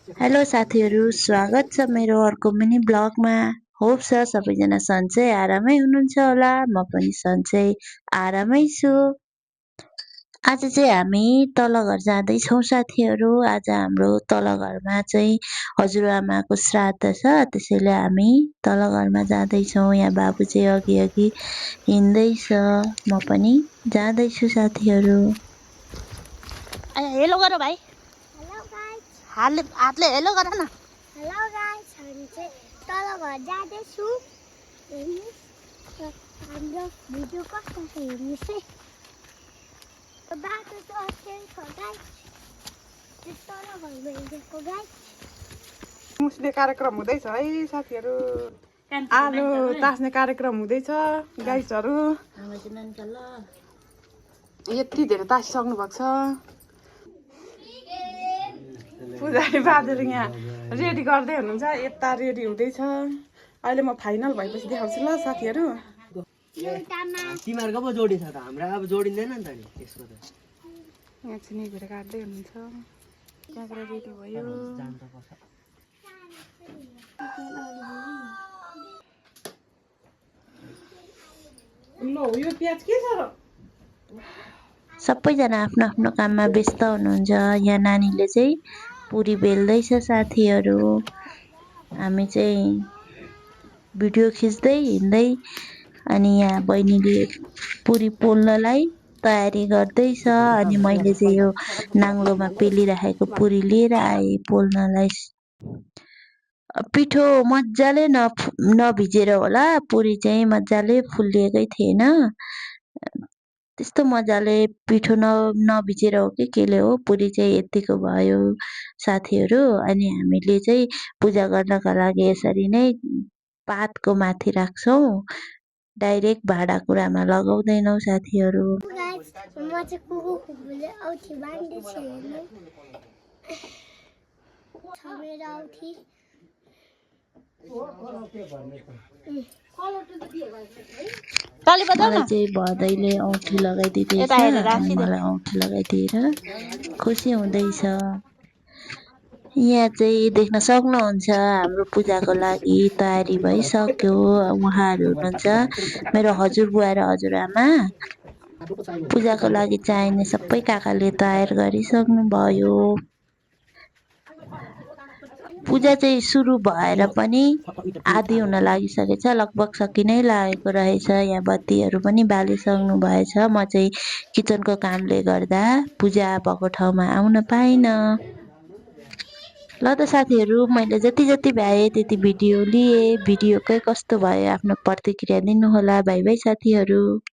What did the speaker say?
Hello साथीहरू, स्वागत छ मेरो अर्को मिनी ब्लगमा। होप छ सबैजना सन्चै आरामै हुनुहुन्छ होला। म पनि सन्चै आरामै छु। आज चाहिँ हामी तल घर जाँदैछौँ साथीहरू। आज हाम्रो तल घरमा चाहिँ हजुरआमाको श्राद्ध छ, त्यसैले हामी तल घरमा जाँदैछौँ। यहाँ बाबु चाहिँ अघि अघि हिँड्दैछ, म पनि जाँदैछु साथीहरू। हेलो गर भाइ। Hello guys. हातले हेलो गर न। हेलो गाइस, हामी चाहिँ तल घर जाँदैछु। हाम्रो भिडियो कस्तो छ हेर्नुहोस् है। बाटो चाहिँ असल छ गाइस। तल घरमा हिँडेको गाइस। मुस्ने कार्यक्रम हुँदैछ है साथीहरू। आलु तास्ने कार्यक्रम हुँदैछ गाइसहरू। यति धेरै तासिसक्नु भएको छ। पुजारी बाजेर यहाँ रेडी गर्दै हुनुहुन्छ, यता रेडी हुँदैछ। अहिले म फाइनल भएपछि देखाउँछु ल साथीहरू। तिमीहरूको पो जोडी छ त, हाम्रो अब जोडिँदैन नि त नि त्यसको त। यहाँ चाहिँ निगुरो काट्दै हुनुहुन्छ। काँक्रा रेडी भयो। ल यो प्याज के छ र? सबैजना आफ्नो आफ्नो काममा व्यस्त हुनुहुन्छ। यहाँ नानीले चाहिँ पुरी बेल्दैछ साथीहरू। हामी चाहिँ भिडियो खिच्दै हिँड्दै अनि यहाँ बहिनीले पुरी पोल्नलाई तयारी गर्दैछ। अनि मैले चाहिँ यो नाङ्लोमा पेलिराखेको पुरी लिएर आएँ पोल्नलाई। पिठो मजाले नभिजेर होला, पुरी चाहिँ मजाले फुलिएकै थिएन। त्यस्तो मजाले पिठो नभिजेर हो कि केले हो, पुरी चाहिँ यतिको भयो साथीहरू। अनि हामीले चाहिँ पूजा गर्नका लागि यसरी नै पातको माथि राख्छौँ, डाइरेक्ट भाँडाकुँडामा लगाउँदैनौँ साथीहरू। म चाहिँ कुकुरले औठी बाँड्दैछु हेर्नु। छ मेरो औठी। मलाई चाहिँ भदैले औँठी लगाइदिँदैछ अनि मलाई औँठी लगाइदिएर खुसी हुँदैछ। यहाँ चाहिँ देख्न सक्नुहुन्छ हाम्रो पूजाको लागि तयारी भइसक्यो। उहाँहरू हुनुहुन्छ मेरो हजुरबुवा र हजुरआमा। पूजाको लागि चाहिने सबै काकाले तयार गरिसक्नु भयो। पूजा चाहिँ सुरु भएर पनि आधी हुन लागिसकेछ, लगभग सकि नै लागेको रहेछ। यहाँ बत्तीहरू पनि बालिसक्नु भएछ। म चाहिँ किचनको कामले गर्दा पूजा भएको ठाउँमा आउन पाइनँ। ल त साथीहरू, मैले जति जति भ्याएँ त्यति भिडियो लिएँ। भिडियोकै कस्तो भयो आफ्नो प्रतिक्रिया दिनुहोला। बाइ बाइ साथीहरू।